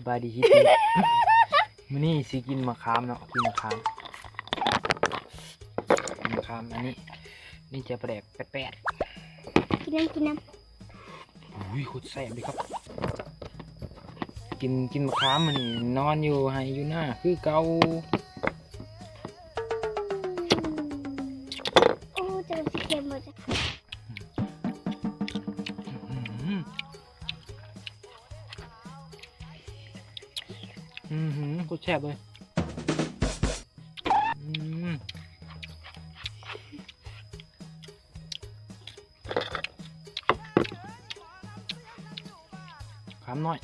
ສະບາຍດີ ຄິດດີ ມື້ນີ້ຊິກິນໝາກຂາມເນາະ ກິນໝາກຂາມ ກິນໝາກຂາມ ອັນນີ້ ນີ້ຈະປາແດກແປດໆ ກິນນ້ຳ ກິນນ້ຳ ອຸ້ຍ ໂຄດແຊບເລີຍຄັບ ກິນ ກິນໝາກຂາມມື້ນີ້ ນອນຢູ່ໄຮ່ຢູ່ນາຄືເກົ່າ ໂອ້ ຈັກຊິເຄັມບໍ່ຈັກ ອືມ ອືມ ໂຄດແຊບເລີຍ ອືມ ຄຳນ້ອຍ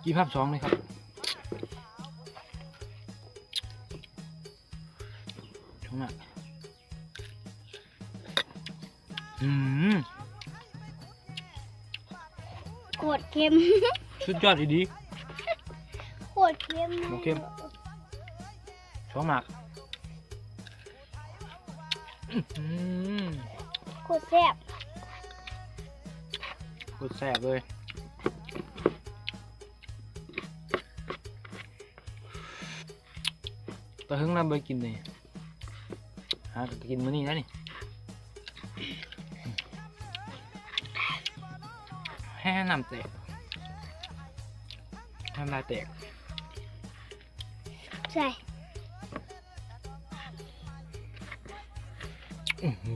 ກິນຄຳສອງເລີຍຄັບ ເຂົ້ມມາກ ອືມ ໂຄດເຄັມ ສຸດຍອດອີ່ຫຼີ ໂຄດເຄັມ ບໍ່ເຄັມ ສອງໝາກ ອືມ ໂຄດແຊບ ໂຄດແຊບເລີຍ ແຕ່ເຫິງແລ້ວບໍ່ໄດ້ກິນນີ້ ຫາກໍກິນມື້ນີ້ແຫຼະນີ້ ແຮ ນ້ຳແຕກ ນ້ຳລາຍແຕກ ໃສ່ ໂອ້ໂຫ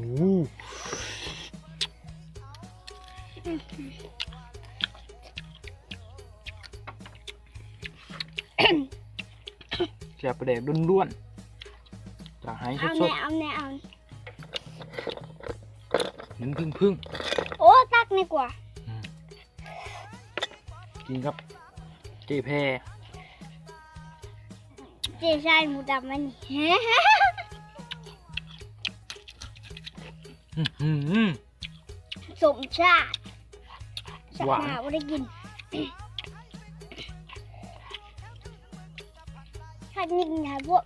ແຈ່ວປາແດກລ້ວນໆ ຈາກໄຮ່ສົດໆ ເອົາແນ່ ເອົາແນ່ ເອົາ ເຫັນເພິ່ງໆ ໂອ້ ຕັກນີ້ກວ່າ ອືມ ກິນກັບເຈ້ແພ ເຈ້ຊາຍໝູດຳມັນນີ້ ອືມ ສົ້ມຊາ ສັບ ຫວານ ໜ້າບໍ່ໄດ້ກິນ ຄັກນີ້ກິນຫາພວກ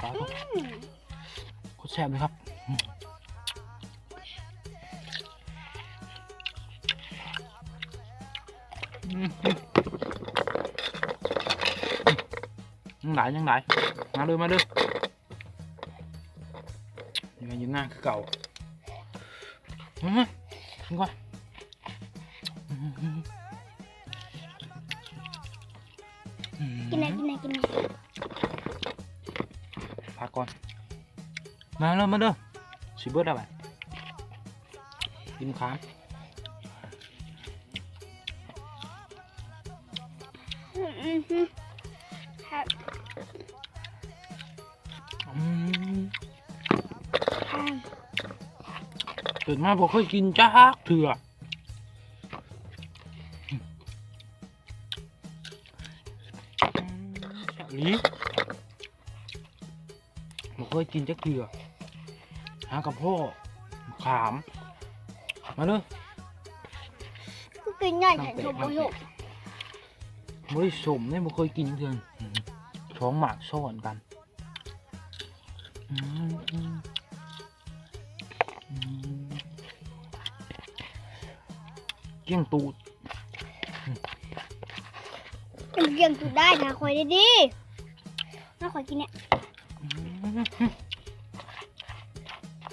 ປາດ ອືມ ໂຄດແຊບເລີຍຄັບ ອືມ ອືມ ຍັງຫຼາຍ ຍັງຫຼາຍ ມາເດີ ມາເດີ ຢູ່ໃນ ຢູ່ນາຄືເກົ່າ ມາ ມາ ກິນກ່ອນ ກິນແນ່ ກິນແນ່ ກິນແນ່ ພັກກ່ອນ ມາເດີ ມາເດີ ຊິເບິດແລ້ວບາດ ກິນຂາມ ອືມ ອືມ ແຊບ ອືມ ອືມ ເກີດມາບໍ່ເຄີຍກິນຈັກເທື່ອ ອືມ ແຊບອີ່ຫຼີ ບໍ່ເຄີຍກິນຈັກເທື່ອ ຫາກະເພາະ ຂາມ ມາເດີ ຄືກິນງ່າຍແທ້ ສົມບໍ່ສົມ ບໍ່ໄດ້ສົມເດ້ ບໍ່ເຄີຍກິນເທື່ອ ອືມ ສອງໝາກຊ້ອນກັນ ອືມ ອືມ ອືມ ກ້ຽງຕູດ ກ້ຽງຕູດໄດ້ນະ ຂ້ອຍໄດ້ດີ ມາ ຂ້ອຍກິນແນ່ ອືມ ບໍ່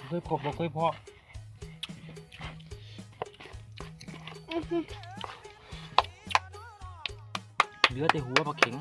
ເຄີຍພໍ້ ບໍ່ເຄີຍພໍ້ ອືມ ເຫຼືອແຕ່ຫົວປາເຂັງ